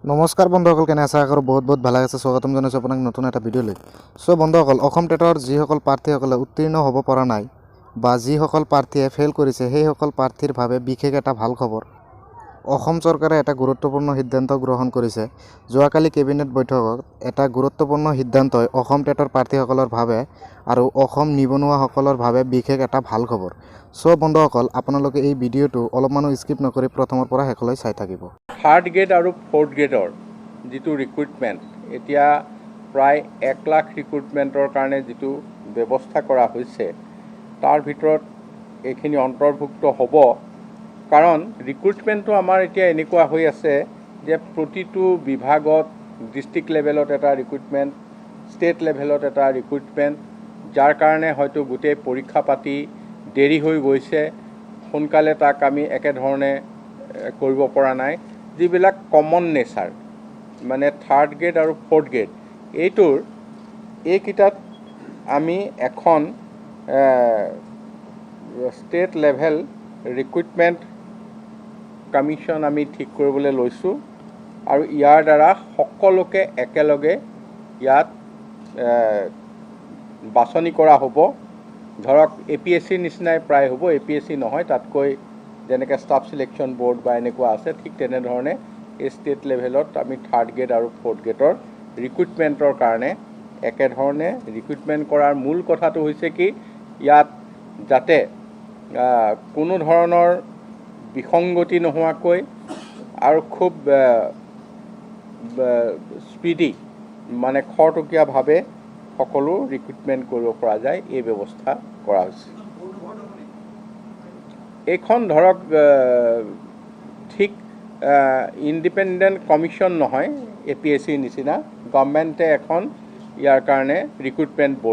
নমস্কাৰ বন্ধুসকল, কেনে আছে? আশা কৰোঁ বহুত বহুত ভালে আছে। স্বাগতম জনাইছোঁ আপোনাক নতুন এটা ভিডিঅ'লৈ। চ' বন্ধুসকল, অসম টেটৰ যিসকল প্ৰাৰ্থীসকলে উত্তীৰ্ণ হ'ব পৰা নাই বা যিসকল প্ৰাৰ্থীয়ে ফেইল কৰিছে, সেইসকল প্ৰাৰ্থীৰ বাবে বিশেষ এটা ভাল খবৰ। অসম চৰকাৰে এটা গুৰুত্বপূৰ্ণ সিদ্ধান্ত গ্ৰহণ কৰিছে। যোৱাকালি কেবিনেট বৈঠকত এটা গুৰুত্বপূৰ্ণ সিদ্ধান্তই অসম টেটৰ প্ৰাৰ্থীসকলৰ বাবে আৰু অসম নিবনুৱাসকলৰ বাবে বিশেষ এটা ভাল খবৰ। চ' বন্ধুসকল, আপোনালোকে এই ভিডিঅ'টো অলপমানো স্কিপ নকৰি প্ৰথমৰ পৰা শেষলৈ চাই থাকিব। থাৰ্ড গ্ৰেড আৰু ফ'ৰ্থ গ্ৰেডৰ যিটো ৰিক্ৰুইটমেণ্ট, এতিয়া প্ৰায় 1 লাখ ৰিক্ৰুইটমেণ্টৰ কাৰণে যিটো ব্যৱস্থা কৰা হৈছে, তাৰ ভিতৰত এইখিনি অন্তৰ্ভুক্ত হ'ব। কাৰণ ৰিক্ৰুইটমেণ্টটো আমাৰ এতিয়া এনেকুৱা হৈ আছে যে প্ৰতিটো বিভাগত ডিষ্ট্ৰিক্ট লেভেলত এটা ৰিক্ৰুইটমেণ্ট, ষ্টেট লেভেলত এটা ৰিক্ৰুইটমেণ্ট, যাৰ কাৰণে হয়তো গোটেই পৰীক্ষা পাতি দেৰি হৈ গৈছে। সোনকালে তাক আমি একেধৰণে কৰিব পৰা নাই। যিবিলাক কমন নেচাৰ, মানে থাৰ্ড গ্ৰেড আৰু ফ'ৰ্থ গ্ৰেড, এইকেইটাত আমি এখন ষ্টেট লেভেল ৰিক্ৰুইটমেণ্ট কমিশ্যন আমি ঠিক কৰিবলৈ লৈছোঁ আৰু ইয়াৰ দ্বাৰা সকলোকে একেলগে ইয়াত বাছনি কৰা হ'ব। ধৰক এপিএছচিৰ নিচিনাই প্ৰায় হ'ব। এপিএছচি নহয়, তাতকৈ যেনেকৈ ষ্টাফ চিলেকশ্যন বৰ্ড বা এনেকুৱা আছে, ঠিক তেনেধৰণে এই ষ্টেট লেভেলত আমি থাৰ্ড গ্ৰেড আৰু ফ'ৰ্থ গ্ৰেডৰ ৰিক্ৰুইটমেণ্টৰ কাৰণে একেধৰণে ৰিক্ৰুইটমেণ্ট কৰাৰ মূল কথাটো হৈছে কি, ইয়াত যাতে কোনো ধৰণৰ বিসংগতি নোহোৱাকৈ আৰু খুব স্পীডি, মানে খৰতকীয়াভাৱে সকলো ৰিক্ৰুইটমেণ্ট কৰিব পৰা যায়, এই ব্যৱস্থা কৰা হৈছে। এইখন ধৰক ঠিক ইণ্ডিপেণ্ডেণ্ট কমিশ্যন নহয়, এপিএছচিৰ নিচিনা। গভমেণ্টে এখন ইয়াৰ কাৰণে ৰিক্ৰুইটমেণ্ট বৰ্ড